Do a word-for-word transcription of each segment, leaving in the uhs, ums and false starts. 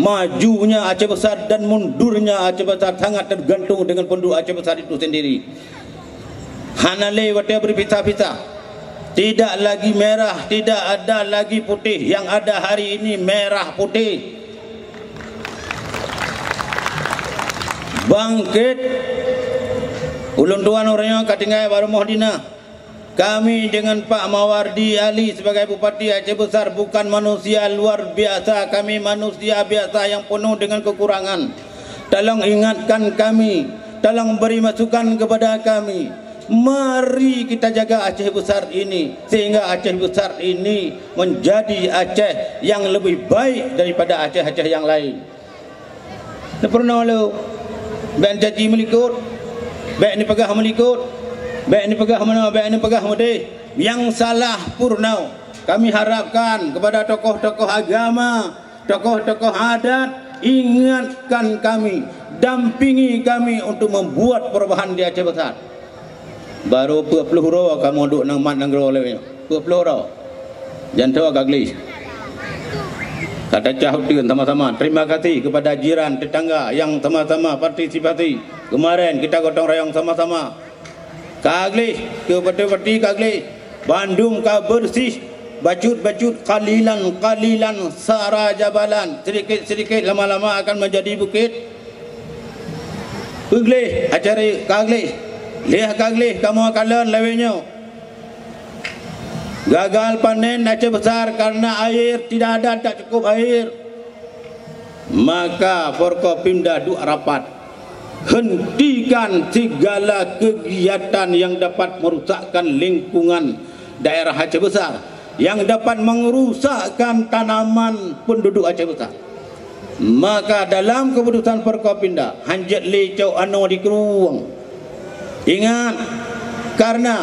Majunya Aceh Besar dan mundurnya Aceh Besar sangat tergantung dengan penduduk Aceh Besar itu sendiri. Hana lé watée beupisah-pisah. Tidak lagi merah, tidak ada lagi putih. Yang ada hari ini merah putih. Bangkit. Ulôn tuan uroe nyoe ka tinggai bak rumoh dina. Kami dengan Pak Mawardi Ali sebagai Bupati Aceh Besar bukan manusia luar biasa, kami manusia biasa yang penuh dengan kekurangan. Tolong ingatkan kami, tolong beri masukan kepada kami. Mari kita jaga Aceh Besar ini, sehingga Aceh Besar ini menjadi Aceh yang lebih baik daripada Aceh-Aceh yang lain. Neupeurunoe lé, bék neucaci meulikot, bék neupeugah meulikot, bék neupeugah meunoe, bék neupeugah meudeh. Nyang salah peurunoe. Kami harapkan kepada tokoh-tokoh agama, tokoh-tokoh adat, ingatkan kami, dampingi kami untuk membuat perubahan di Aceh Besar. Barô peuet ploh uroe kamoe duek nang mat nanggroe lé nyoe. Peuet ploh uroe. Jantoe ka gleh. Ka tacah uteuen sama-sama. Terima kasih kepada jiran tetangga yang sama-sama partisipasi. Kemarin kita gotong royong sama-sama. Ka gleh, keu pati-pati ka gleh. Bandum ka bersih. Bacut-bacut, qalilan-qalilan, sara jabalan. Sedikit-sedikit, lama-lama akan menjadi bukit. Peugleh, acara ka gleh. Lheueh ka gleh, kamoe kalon lawét nyoe. Gagal panen Aceh Besar karena air tidak ada, tak cukup air. Maka Forkopimda duek rapat. Hentikan segala kegiatan yang dapat merusakkan lingkungan daerah Aceh Besar, yang dapat merusakkan tanaman penduduk Aceh Besar. Maka dalam keputusan Forkopimda, hanjeuet lé cok anoe dikrueng. Ingat, karena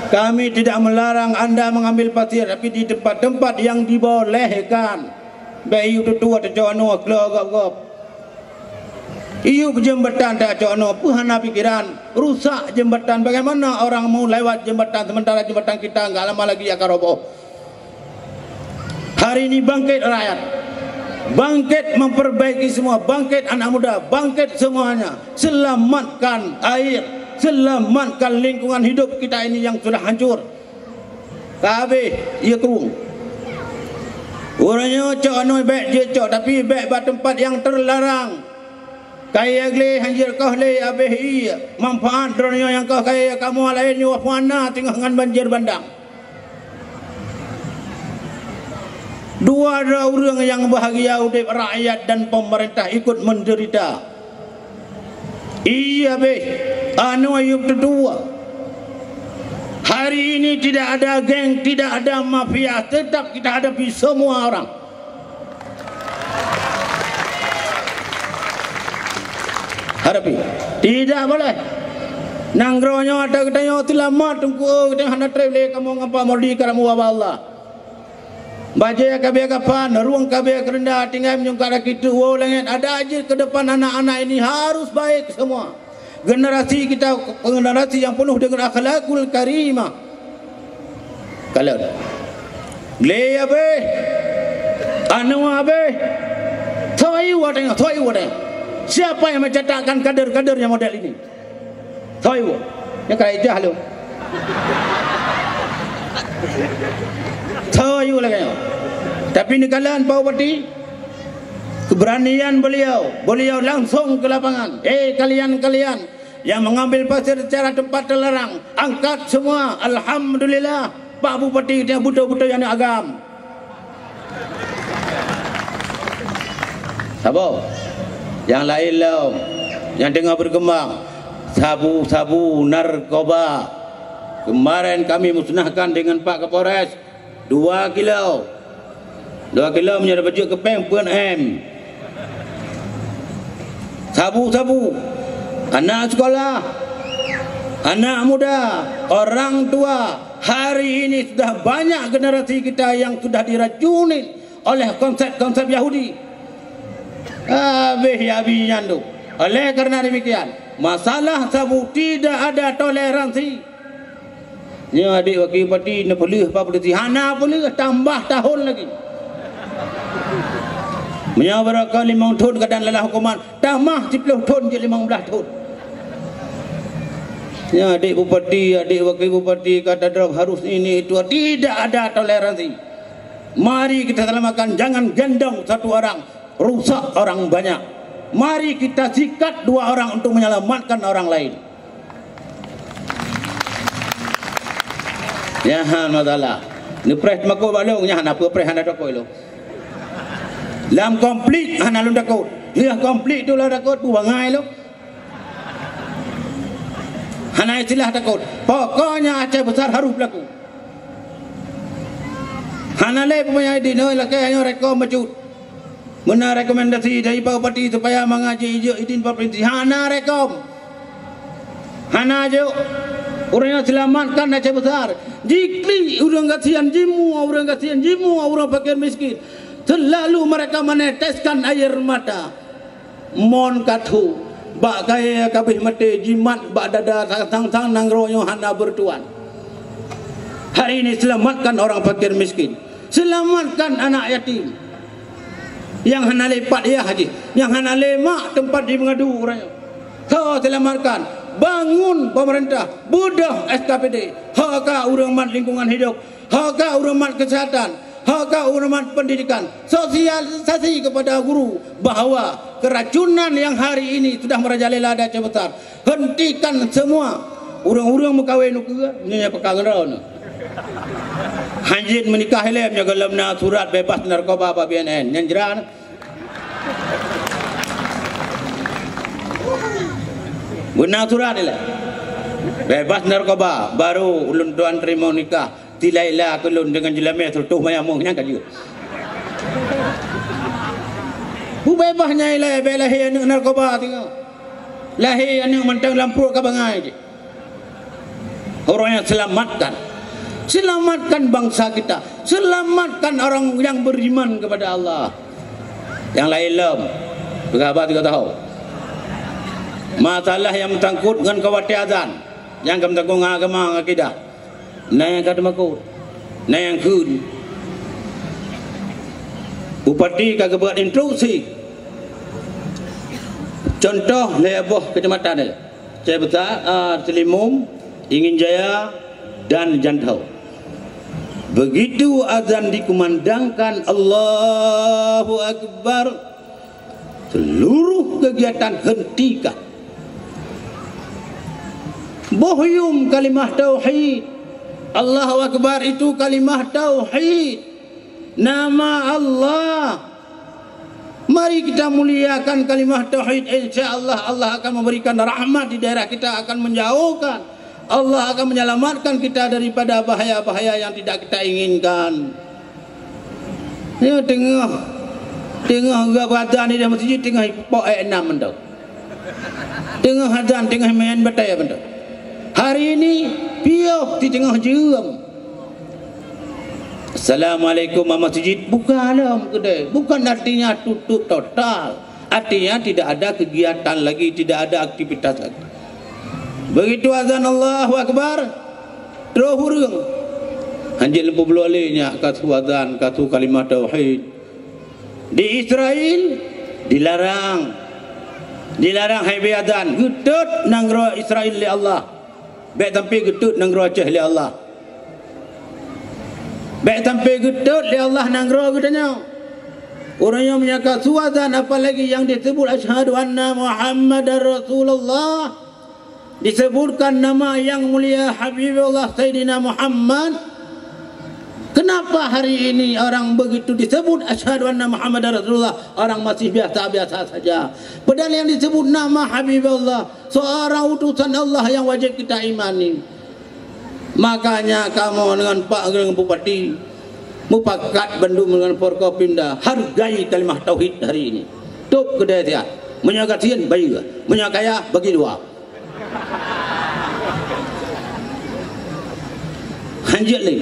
kami tidak melarang anda mengambil pasir, tapi di tempat-tempat yang dibolehkan. Bék iyup tutoe tacok anoe, klo gob-gob. Iyup jeumbatan tacok anoe, peue hana pikeran. Rusak jeumbatan, bagaimana orang mau lewat jeumbatan sementara jeumbatan kita enggak lama lagi akan roboh? Hari ini bangkit rakyat, bangkit memperbaiki semua, bangkit anak muda, bangkit semuanya, selamatkan air, selamatkan lingkungan hidup kita ini yang sudah hancur. Ka abéh, ié krueng. Uroe nyoe cok anoe bék jeuet cok, tapi bék bak teumpat nyang teularang. Kayée gleh hanjeuet koh lé abéh ié, manfaat droeneuh nyoe nyang koh kayée kamoe laén nyoe fana teungoh ngon banjir bandang. Dua droe ureuëng nyang bahagia udeb, rakyat dan pemerintah ikut menderita. Iya beh, anoe yup teudua. Hari ini tidak ada geng, tidak ada mafia, tetap kita hadapi semua orang. Hadapi. Tidak boleh. Nanggroe nyoe ata geutanyoe seulamat teungku, geutanyoe hana treb lé kamoe ngon Pak Murdi karam uwa bak Allah. Bajée ka bie kapan, rueng ka bie keureunda, tinggai meunyoe ka rakhit teuk woe langét. Ada jih ke depan anak-anak ini harus baik semua. Generasi kita generasi yang penuh dengan akhlakul karimah. Kalon. Gleh abeh. Anoe abeh. Soe ayue watée nyoe, soe ayue watée nyoe. Siapa yang mencetakkan kader-kader yang model ini? Soe ayue. Nyang ka ijah lom. Soe ayue lagée nyoe. Tapi neukalon Pak Bupati, keberanian beliau, beliau langsung ke lapangan. Eh, kalian-kalian yang mengambil pasir secara tempat terlarang, angkat semua. Alhamdulillah, Pak Bupati dia betul-betul yang agam. Saboh. Yang lain lom, yang tengah berkembang, sabu-sabu, narkoba. Kemarin kami musnahkan dengan Pak Kapolres, dua kilo. Dua kilo meunyoe tapeujeuet keu péng peuet M. Sabu-sabu, anak sekolah, anak muda, orang tua, hari ini sudah banyak generasi kita yang sudah diracuni oleh konsep-konsep Yahudi. Habéh Yahudi nyan tu. Oleh karena demikian, masalah sabu tidak ada toleransi. Nyoe adik wakil bupati neupeuleueh Pak Polisi, hana peuleueh, tambah tahun lagi. Meunyoe barokon limong thon ka dan lelah huköman, tamah siplôh thon jeuet limong blaih thon. Ya, adik bupati, adik wakil bupati, kata droe harus ini itu, tidak ada toleransi. Mari kita selamatkan, jangan gendong satu orang, rusak orang banyak. Mari kita sikat dua orang untuk menyelamatkan orang lain. Nyan hana masalah. Neupreh teumakot bak lôn, nyan hana peue preh, hana takot lôn. Lam konflik hana lôn takot. Lheueh konflik tu lôn takot, peue bangai lôn. Hana istilah takot. Pokoknya Aceh Besar harus berlaku. Hana lé peue nyang idin, oi, lakée nyoe rekom bacut. Meunan rekomendasi dari Pak Bupati supaya mangat jijok idin provinsi. Hana rekom. Hana jok. Ureuëng nyang selamatkan Aceh Besar. Jiklik ureuëng gasien, jimuwa ureuëng gasien, jimuwa ureuëng fakir miskin. Selalu mereka meneteskan air mata. Mon ka tho, bak kayée ka abéh maté, jimat bak dada, sang-sang nanggroe nyoe hana beutuan. Hari ini selamatkan orang fakir miskin. Selamatkan anak yatim. Nyang hana lé pat yah jih, nyang hana lé mak teumpat jimeungadu uroe nyoe. Tho selamatkan, bangun pemerintah, beudôh S K P D, ho ka ureuëng mat lingkungan hidup, ho ka ureuëng mat kesehatan, ho ka ureuëng mat pendidikan, sosialisasi kepada guru bahwa keracunan yang hari ini sudah merajalela di Aceh Besar. Hentikan semua. Ureuëng-ureuëng meukawen ukeue, nyoe nyang peka ngon droeneuh. Hanjeuet meunikah ilée meunyoe gohlom na surat bebas narkoba bak B N N, nyan jra na. Beuna surat ilée. Bebas narkoba, baru ulôn tuan teurimong nikah. Tilai la keu lôn deungon jeulamé seureutôh mayamong nyang ka jeuet. Bubébah nyang ilée, bèk lahé aneuëk narkoba teungoh. Lahé aneuëk mantong lam pruet ka bangai jih. Ureuëng nyang selamatkan. Selamatkan bangsa kita. Selamatkan orang yang beriman kepada Allah. Nyang laén lom. Peugah haba tiga tahun. Masalah nyang meusangkut ngon kawati azan. Nyang ka meusangkut ngon agama, ngon akidah. Na nyang ka teumakot, na nyang kheun. Bupati ka geubuet instruksi. Contoh lhée boh keucamatan nyoe, Aceh Besar, a, Teulimum, Ingin Jaya, dan Jantho. Begitu azan dikumandangkan, Allahu Akbar, seluruh kegiatan hentikan. Boh yuem kalimah tauhid. Allahu Akbar itu kalimah tauhid. Nama Allah. Mari kita muliakan kalimah tauhid. Insya Allah, Allah akan memberikan rahmat di daerah kita, akan menjauhkan. Allah akan menyelamatkan kita daripada bahaya-bahaya yang tidak kita inginkan. Nyoe teungoh, teungoh geuba azan di dalam masjid, teungoh ipok ayat enam mantong. Teungoh azan, teungoh meu'en batée mantong. Hari ini, piôh siteungoh jeuem. Assalamualaikum, Imam Masjid, buka lom keudè. Bukan artinya tutup total. Artinya tidak ada kegiatan lagi, tidak ada aktivitas lagi. Begitu azan Allahu Akbar, troh ureuëng. Hanjeuet leumpah bloe lé nyak ka su azan, ka su kalimah tauhid. Di Israel, dilarang. Dilarang hai bri azan. Geutot nanggroe Israel lé Allah. Bèk sampai geutot nanggroe Aceh lé Allah. Bèk sampai geutot lé Allah nanggroe geutanyoe. Ureuëng nyang meunyoe ka su azan, apalagi yang disebut, "Asyhadu anna Muhammadar Rasulullah," disebutkan nama yang mulia Habibullah Sayyidina Muhammad. Kenapa hari ini orang begitu disebut, "Asyhadu anna Muhammadar Rasulullah," orang masih biasa-biasa saja? Padahal yang disebut nama Habibullah, seorang utusan Allah yang wajib kita imani. Makanya kamoe ngon Pak, ngon Bupati, mupakat bandum ngon Forkopimda, hargai kalimah tauhid hari ini. Top keudè siat. Meunyoe gasien, bayeue. Meunyoe kaya, bagi dua. Hanjeuet lé.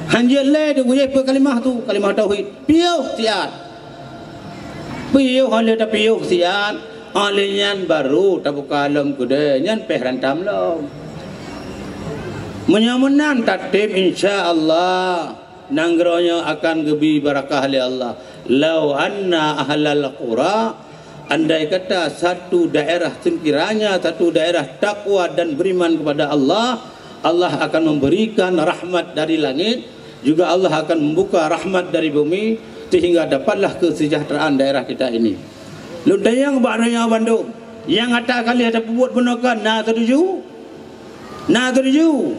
Hanjeuet lé, teuh guyeh peue kalimah tu, kalimah tauhid. Piôh siat. Piôh, 'oh lheueh tapiôh siat, 'oh lheueh nyan baru tabuka lom keudè, nyan pèh rantam lom. Meunyoe meunan tatém, insya Allah, nanggroe nyoe akan geubri barakah lé Allah. "Lau anna ahlal qura," andai kata satu daerah, sekiranya satu daerah takwa dan beriman kepada Allah, Allah akan memberikan rahmat dari langit, juga Allah akan membuka rahmat dari bumi, sehingga dapatlah kesejahteraan daerah kita ini. Lôn tanyong bak donya bandum, nyang ata kali tapeubuet bunoe kan na setuju? Na setuju?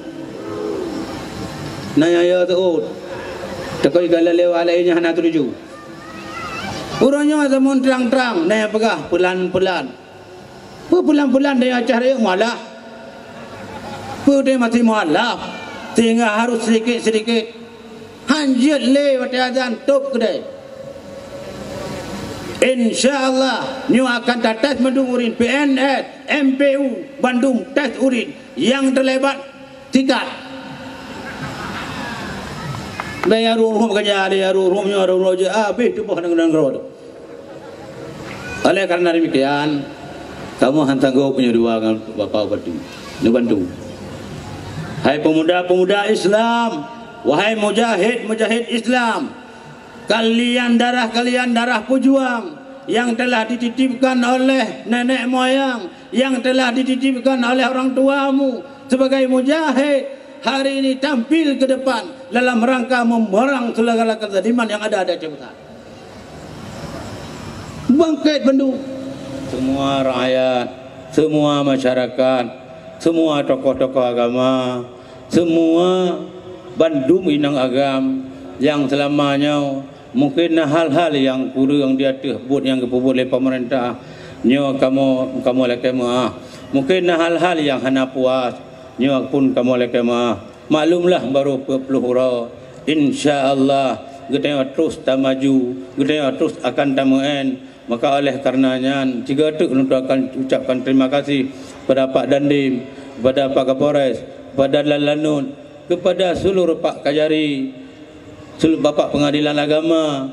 Na nyang ya teuôt. Takoi gala lewat laén nyan hana setuju. Uroe nyoe zaman terang-terang, na nyang peugah pelan-pelan. Peue pelan-pelan, na nyang cah rayeuk mualaf. Peue teuh masih mualaf, sehingga harus sedikit-sedikit. Hanjeuet lé watée azan tôb keudée. Insya Allah, nyoe akan tates mandum urin P N S, M P U, bandum tes urin nyang terlibat sikat. Daya ruh-ruh keujah, daya ruh-ruh nyoe, ruh-ruh jeuet habéh tuboh nanggroe. Oleh karena demikian, kamoe han sanggob meunyoe dua ngon Bapak Bupati neubantu. Hai pemuda-pemuda Islam, wahai mujahid-mujahid Islam, kalian darah, kalian darah pejuang yang telah dititipkan oleh nenek moyang, yang telah dititipkan oleh orang tuamu sebagai mujahid, hari ini tampil ke depan dalam rangka memerang segala kezaliman yang ada di Aceh Besar. Bangkét bandum. Semua rakyat, semua masyarakat, semua tokoh-tokoh agama, semua bandum inong agam nyang seulama nyoe mungken na hal-hal nyang kureueng di ateueh buet nyang geupeubuet lé peumeurintah. Nyoe kamoe, kamoe lakée meuáh. Mungken na hal-hal nyang hana puas. Nyoe pun kamoe lakée meuáh. Maklumlah, barô peuet ploh uroe. Insya Allah, geutanyoe terus tamaju, geutanyoe terus akan tameu'en. Maka oleh karena nyan, sigoe teuk lôn akan ucapkan terima kasih kepada Pak Dandim, kepada Pak Kapolres, kepada Lanlanut, kepada seluruh Pak Kajari, seluruh Bapak Pengadilan Agama,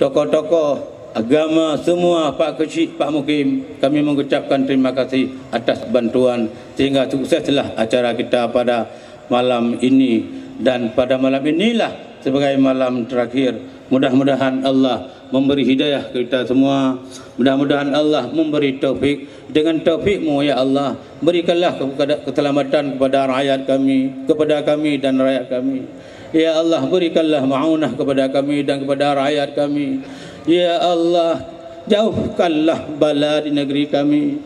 tokoh-tokoh agama semua, Pak Keuchik, Pak Mukim, kami mengucapkan terima kasih atas bantuan sehingga sukseslah acara kita pada malam ini, dan pada malam inilah sebagai malam terakhir. Mudah-mudahan Allah memberi hidayah ke kita semua. Mudah-mudahan Allah memberi taufik. Dengan taufik-Mu, ya Allah, berikanlah kepada, keselamatan kepada rakyat kami, kepada kami dan rakyat kami. Ya Allah, berikanlah maunah kepada kami dan kepada rakyat kami. Ya Allah, jauhkanlah bala di negeri kami.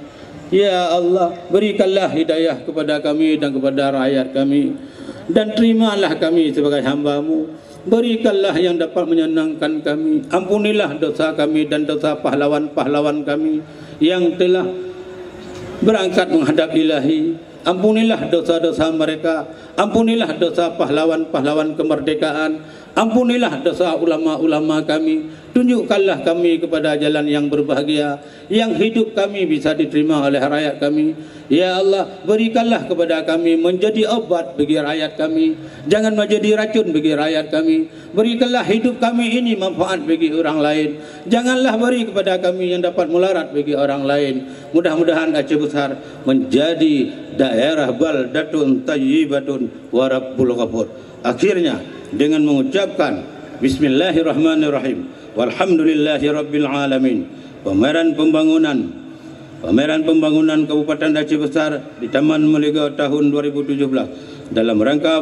Ya Allah, berikanlah hidayah kepada kami dan kepada rakyat kami. Dan terimalah kami sebagai hamba-Mu. Berikanlah yang dapat menyenangkan kami. Ampunilah dosa kami dan dosa pahlawan-pahlawan kami yang telah berangkat menghadap Ilahi. Ampunilah dosa-dosa mereka. Ampunilah dosa pahlawan-pahlawan kemerdekaan. Ampunilah dosa ulama-ulama kami. Tunjukkanlah kami kepada jalan yang berbahagia, yang hidup kami bisa diterima oleh rakyat kami. Ya Allah, berikanlah kepada kami menjadi obat bagi rakyat kami. Jangan menjadi racun bagi rakyat kami. Berikanlah hidup kami ini manfaat bagi orang lain. Janganlah beri kepada kami yang dapat mudarat bagi orang lain. Mudah-mudahan Aceh Besar menjadi daerah baldatun thayyibatun wa rabbun ghafur. Akhirnya, dengan mengucapkan bismillahirrahmanirrahim, walhamdulillahirabbil alamin, pameran pembangunan Pameran pembangunan Kabupaten Aceh Besar di Taman Meuligoe tahun dua ribu tujuh belas dalam rangka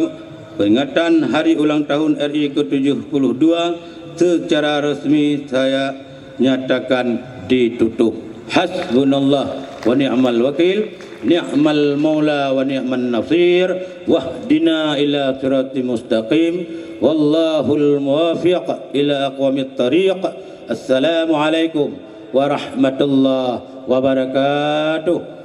peringatan Hari Ulang Tahun R I ke tujuh puluh dua secara resmi saya nyatakan ditutup. Hasbunallah wa ni'mal wakil, ni'mal maula wa ni'man nasir, wahdina ila siratim mustaqim, wallahul muwafiq ila aqwamit thariq. Assalamualaikum warahmatullahi wabarakatuh.